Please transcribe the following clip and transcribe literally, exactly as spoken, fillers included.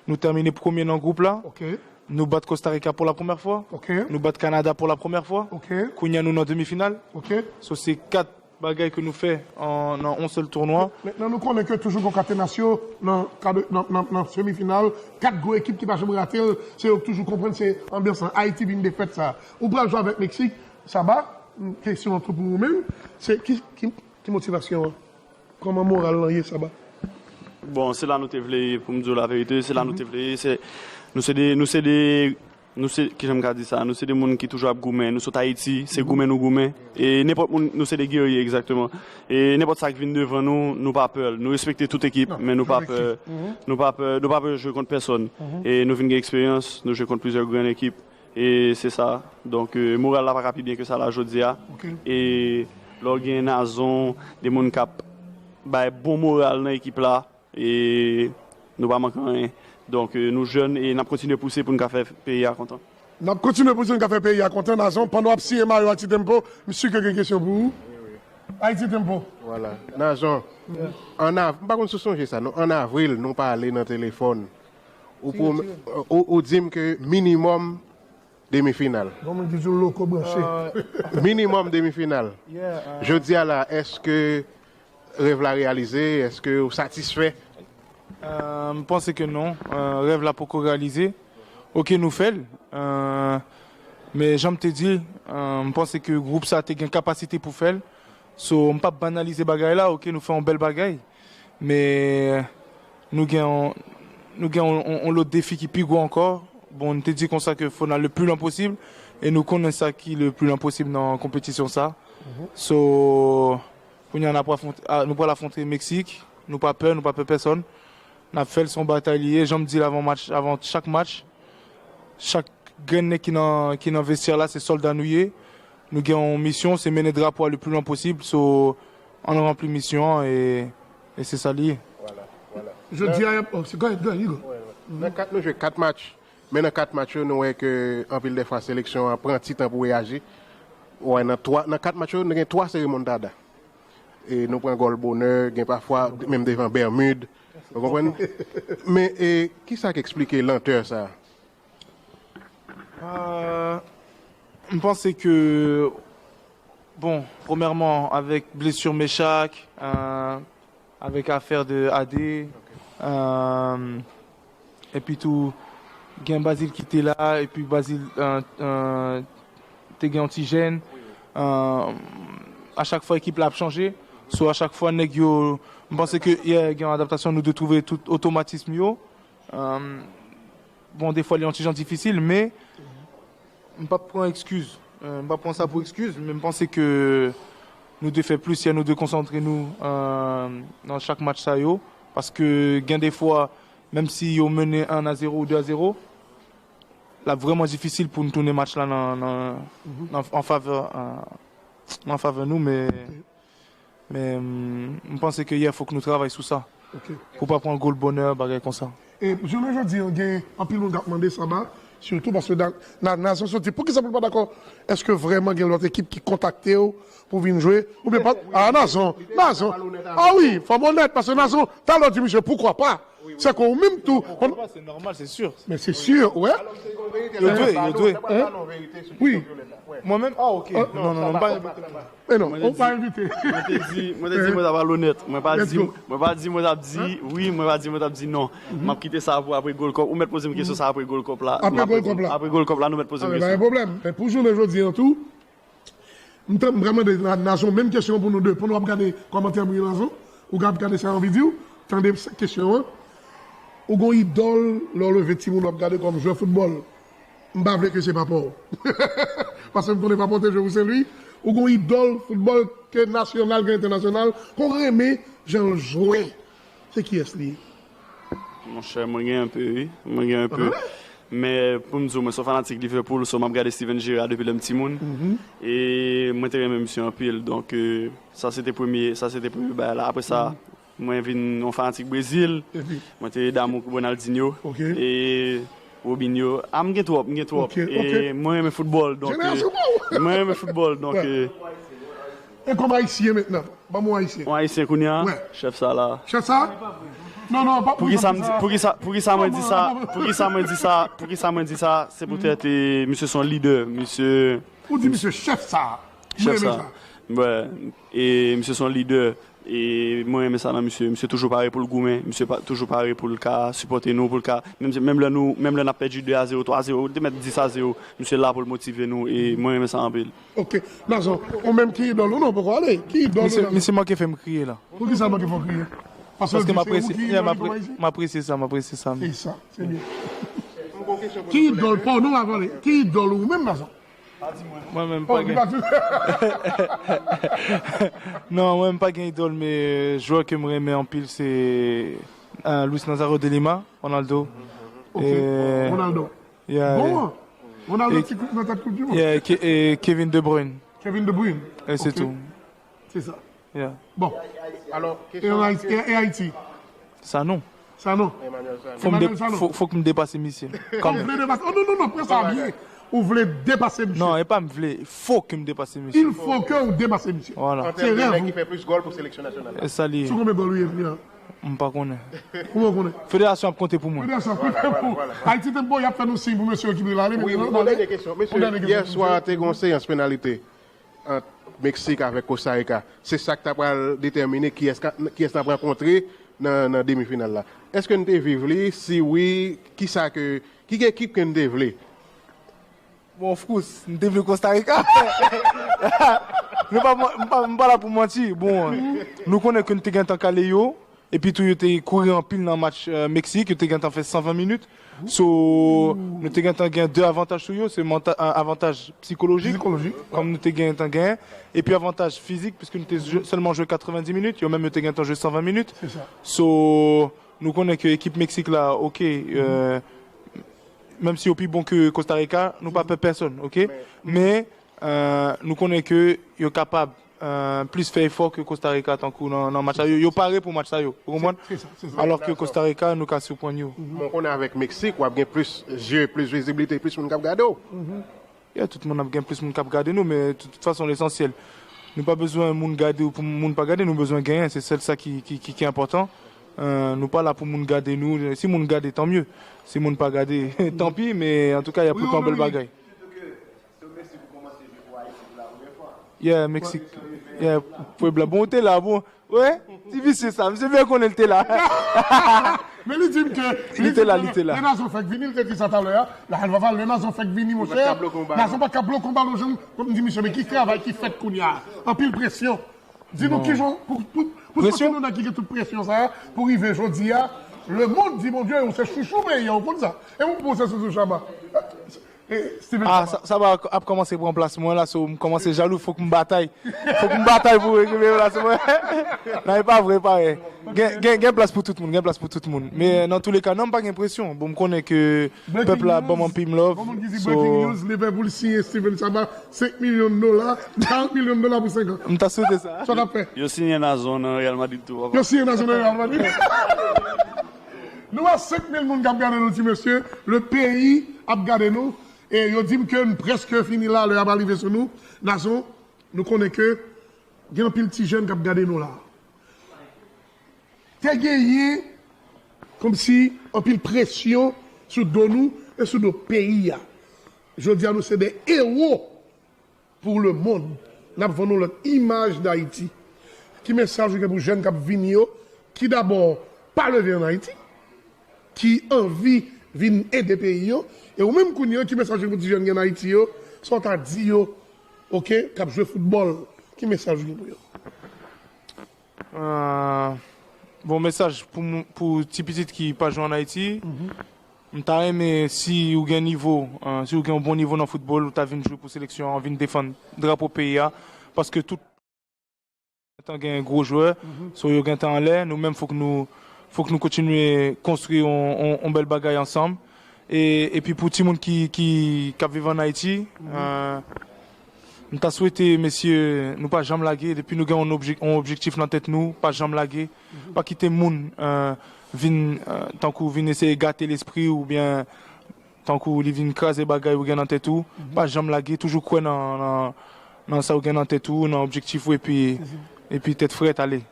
Nou tèmine premye nan gwoup la. Ok, Nou bat Costa Rica pou la premyè fwa. ok, Nou bat Kanada pou la premyè fwa. ok, Kounye a nou nan demi final. ok. So se kat bagay ke nou fè an- nan yon sèl tounwa. Mentnan nou konnen ke toujou gon Catenaccio nan, kad- nan, nan, nan semifinal. Kat gwo ekip ki pa janm rate l, se yo k toujou konprann se anbyans lan. Ayiti vin defèt sa. Ou pral jwe avèk Meksik, Saba, kesyon an tou pou ou menm, se ki, ki, ki motivasyon an? Kòman moral lan ye, Saba? Bon, se la nou te vle ye, pou m di w laverite, se la nou te vle ye. Se, nou se de, nou se de, nou se, kijan m ka di sa, nou se de moun ki toujou ap goumen. Nou sot Ayiti, se goumen nou goumen. E nenpòt moun, nou se de gerye, egzakteman. E nenpòt sa k vin devan nou, nou pa pè l. Nou respekte tout ekip, men nou pa pè, nou pa pè, nou pa pè jwe kont pèsòn. E nou vin gen eksperyans, nou jwe kont plizyè grann ekip. E se sa. Donk, euh, moral la pa ka pi byen ke sa la jodi a. E lè w gen Nazon, de moun k ap bay bon moral nan ekip la, e nou pa manke anyen. Donk, euh, nou jèn e n ap kontinye pouse pou n ka fè peyi a kontan. N ap kontinye pou n ka fè peyi a kontan. Nazon, pandan w ap siyen mayo Haïti Tempo, m si ke gen kesyon pou ou. Haïti Tempo. Vwala. Nazon, an av, m pa konn si w sonje sa, non, an avril, nou pale nan telefòn. Ou, pwom- ou, ou di m ke minimòm demi final. Gon moun ki di w loko branche. Minimòm demi final. Jodi a la, èske rèv la reyalize? Èske ou satisfè? Euh, m panse ke non. Euh, rèv la poko reyalize. Ok, nou fè l. Euh, men jan m te di, euh, m panse ke gwoup sa te gen kapasite pou fè l. So, m p ap banalize bagay la. Ok, nou fè yon bèl bagay. Men nou gen yon, nou gen yon, yon, yon lòt defi ki pi gwo ankò. Bon, n te di konsa ke fò n al le plus loin possible. E nou konnen sa ki le plus loin possible nan konpetisyon sa. So, kounye a n ap afwont- a, nou pral afwonte Meksik. Nou pa pè, nou pa pè pèsòn. N ap fè l, se yon batay li ye. Jan m di l avan match, avan chak match, chak grenn nèg ki nan, ki nan vestyè la, se sòlda nou ye. Nou gen yon misyon, se mennen drapo a le plus loin possible. So, ann ranpli misyon an e, e se sa li ye. Jodi a, y ap. Oh, se, go ahead, go ahead, you go. Nan kat, nou jwe kat match. Men nan kat match yo, nou wè ke anpil de fwa seleksyon an pran ti tan pou reyaji. Ou wè, nan twa, nan kat match yo, nou gen twa se remontada. E nou pran gòl bonè, gen pafwa menm devan Bèmid. Ou konprann? Men, e, kisa k eksplike lantè sa? Euh, m panse ke, bon, premyèman, avèk blesi Mechak, euh, avèk afè de Ade, euh, epi tou, gen Bazil ki te la, epi Bazil euh, euh, te gen yon ti jèn. Euh, a chak fwa, ekip la ap chanje. So, a chak fwa, nèg yo, m panse ke, yeah, gen yon adaptasyon, nou dwe twouve tout otomatism yo. Euh, bon, defwa, li yon ti jan difisil, men m p ap pran ekskiz. Euh, m p ap pran sa pou ekskiz, men m panse ke nou dwe fè plis, nou dwe konsantre nou euh, nan chak match sa yo. Paske gen de fwa, menm si yo mennen un à zéro ou deux à zéro, l ap vrèman difisil pou n tounen match la nan, nan, nan, an favè, euh, an favè nou, men, men mm, m panse ke yè fòk nou travay sou sa. Pou pa pran gòl bonè, bagay konsa. E jounen jodi an, gen anpil moun k ap mande Saba, sitou paske na, na, Nazon soti. Poukisa pou l pa dakò? Èske vrèman gen lòt ekip ki kontakte w pou vin jwe? Oubyen pa? Ah, Nazon, Nazon. Ah wi, fò m onèt, paske Nazon, talè w di misye, poukwa pa? Se kon ou menm tou. Se nòmal, se si. Men se si, wè. Yo dwe, yo dwe. Wi. Mwen menm, ah, ok. Non, non, non, m pa repete. Men non, ou pa envite. Mwen te di, mwen te di mwen t ap al onèt. Mwen pa di, mwen pa di mwen t ap di wi, mwen pa di mwen t ap di non. M ap kite sa pou apre Gold Cup. Ou mèt poze m kesyon sa apre Gold Cup la. Apre Gold Cup la. Apre Gold Cup la, nou mèt poze m Ah, pa gen kesyon. Pwoblèm. Men pou jounen jodi an tou, m t- m pral mande Na- Nazon menm kesyon pou nou de. Pandan w ap gade kòmantè m wi Nazon, ou ap gade sa anvi di w, tande kesyon an. Ou gon idòl lè w leve timoun w ap gade kòm jwè foutbòl. M pa vle ke se papa w. Paske m konnen papa w te jwe pou Sen Lwi. Ou gon idòl foutbòl ke nasyonal, ke entènasyonal, ke w renmen jan l jwe. Se kiyès li ye? Monchè, mwen gen enpe, wi. Mwen gen enpe. Men pou m di w, mwen se yon fanatik Liverpool, so m ap gade Steven Gerrard depi lè m timoun. E mwen te renmen misye anpil. Donk, euh, sa se te premye, sa se te premye bagay la. Apre sa, mwen vin yon fanatik Brezil. Mwen te damou Ronaldinho. E Robinho. Ah, m gen twòp, m gen twòp. E mwen renmen foutbòl, donk, euh, mwen renmen foutbòl, donk, euh, E kòm ayisyen mentnan, ban m yon ayisyen. Yon ayisyen kounye a, Wè. Chèf sa la. Chèf sa? Non, non, pa pou ki sa m di, pou ki sa, pou ki sa mwen di sa, pou ki sa mwen di sa, pou ki sa mwen di sa, se poutèt, eh, misye se yon lidè, misye. Ou di misye chèf sa. Chèf sa. Wè. E misye se yon lidè. E mwen renmen sa nan misye. Misye toujou pare pou l goumen. Misye pa, toujou pare pou l ka sipòte nou, pou l ka, menm, menm lè nou, menm lè n ap pèdi de a zewo, twa zewo, te mèt dis a zewo, misye la pou l motive nou. E mwen renmen sa anpil. Ok. Nazon, ou menm ki idòl ou non, poko ale. Ki idòl ou? Misye, misye manke fè m kriye la. Pou ki sa manke fè w kriye? Paske l di se ou ki idòl li kòm Ayisyen? M apresye sa, m apresye sa. Se sa, se byen. Ki idòl pa w non, pa pale. Ki idòl ou menm, Nazon? Mwen menm, pa gen. Non, mwen menm pa gen idòl, men jwè ke m renmen anpil, se, eh, Luis Nazario de Lima, Ronaldo. Ok, Ronaldo. Yeah. Bon, Ronaldo ti koup nan tèt Koup di Mond. Yeah, Ke-, e Kevin De Bruyne. Kevin De Bruyne. E se tou. Se sa. Yeah. Bon. Alò, e kesyon an Ayiti, e, e Ayiti? Sanon. Sanon. Emmanuel Sanon. Fò m de-, Emmanuel Sanon. Fò, fòk m depase misye. Ou vle depase? Oh, non, non, non, pran sa byen. Ou vle depase misye. Non, e pa m vle. Fòk m depase misye. Il faut que ou depase misye. Voilà. Se rèv ou. An tèm de nèg ki fè plis gòl pou seleksyon nasyonal la. E sa li ye. Sou konbyen gòl ou ye, Emmanuel? M pa konnen. Ou pa konnen? Federasyon ap konte pou mwen. Federasyon ap konte pou ou. Voilà, voilà. Ayiti Tempo, y ap fè nou siy pou mesye yo ki vle ale, men... Wi, wi, yon dènye kesyon. Mesye, yè swa, te gen yon seyans penalite ant Meksik avèk Kosta Rika. Se sa k ta pral detèmine kiyès ka, kiyès n ap rankontre nan, nan demi final la. Èske n te viv li? Si wi, kisa ke, ki ekip ke n te vle? Bon, of course, n te vle Kosta Rika. Nou pa, m pa, m pa la pou manti. Bon, nou konnen ke n te gentan kale yo. Epi tou, yo te kouri anpil nan match, euh, Meksik, yo te gentan fè san ven minit. So, nou te gentan gen de avantaj sou yo, se manta-, a-, avantaj sikolojik, kòm nou te gentan gen, epi avantaj fizik, piske nou te jwe, sèlman jwe katrevendi minit, yo menm yo te gentan jwe san ven minit. Se sa. So, nou konnen ke ekip Meksik la, ok, euh, menm si yo pi bon ke Kosta Rika, nou pa pè pèsonn, ok? Men, euh, nou konnen ke yo kapab, euh, plis fè efò ke Kosta Rika tankou nan, nan match sa yo. Yo pare pou match sa yo. Ou konprann? Se, se sa, se sa. Alò ke Kosta Rika, nou ka siprann yo. Mwen konnen avèk Meksik, w ap gen plis zye, plis vizibilite, plis moun k ap gade w. Yeah, tout moun ap gen plis moun k ap gade nou, men de tout fason, lesansyèl, nou pa bezwen moun gade w pou moun pa gade, nou bezwen genyen, se sèl sa ki, ki, ki, ki enpòtan. Euh, nou pa la pou moun gade nou, si moun gade, tanmye. Si moun pa gade, tanpi, men antouka, y ap pote yon bèl bagay. Yeah, Meksik. Yeah, pwebla. Bon, ou te la, bon. Wè, ti visye sa, misye byen konnen l te la. Men li di m ke li te la, li te la. Lè Nazon fèk vini, li te di sa talè a. La, lè Nazon fèk vini, monchè, Nazon pa ka bloke yon balon, jan, kòm m di misye, men ki travay ki fèt kounye a? Anpil presyon. Di nou kijan, pou, pou, pou soti nou nan ki gen tout presyon sa a, pou rive jodi a, lemonn di, Bondye, ou se chouchou peyi a, ou konn sa. E ou panse sou Saba? E, Steven Saba. Ah, sa, sa va ap kòmanse pran plas mwen la, so m kòmanse jalou, fòk m batay. Fòk m batay pou rekipere plas mwen. Non, e pa vre, e pa vre. Gen, gen, gen plas pou tout moun, gen plas pou tout moun. Men nan tou le ka, non, m pa gen presyon. Bon, m konnen ke pèp la ban m anpil love. Bon, moun ki di breaking news, Liverpool siyen Steven Saba, senk milyon dola, karant milyon dola pou senk an. M ta swete sa. Sa w t ap fè? Yo siyen Nazon nan Real Madrid tou, papa. Yo siyen Nazon nan Real Madrid. Nou wè senk mil moun k ap gade nou, ti mesye. Le peyi ap gade nou. E yo di m ke n prèske fini la, lè a pral rive sou nou. Nazon, nou konnen ke gen anpil ti jèn k ap gade nou la. Te genyen kòmsi anpil presyon sou do nou e sou do peyi a. Jodi a, nou se de ewo pou lemonn. N ap vann yon lòt imaj d Ayiti. Ki mesaj ou gen pou jèn k ap vini yo, ki dabò pa leve ann Ayiti, ki anvi vin ede peyi yo? E ou menm kounye a, ki mesaj ou gen pou ti jèn ki ann Ayiti yo, sa w ta di yo, oke, k ap jwe foutbòl? Ki mesaj ou gen pou yo? Ah, bon, mesaj pou moun, pou ti pitit ki pa jwe ann Ayiti. M ta renmen, si ou gen nivo, ah, si ou gen yon bon nivo nan foutbòl, ou ta vin jwe pou seleksyon an, vin defann drapo peyi a. Paske tout gentan gen gwo jwè, so yo gentan anlè. Nou menm, fòk nou, fòk nou kontinye konstwi yon, yon, yon bèl bagay ansanm. E, epi pou timoun ki, ki, k ap viv ann Ayiti, ah, m ta swete, mesye, nou pa janm lage. Depi nou gen yon objek-, yon objektif nan tèt nou, pa janm lage. Pa kite moun, eh, vin, eh, tankou vin eseye gate lespri w oubyen tankou li vin kraze bagay ou gen nan tèt ou. Pa janm lage, toujou kwè nan, nan, nan sa ou gen nan tèt ou, nan objektif ou, epi, epi tèt frèt, ale.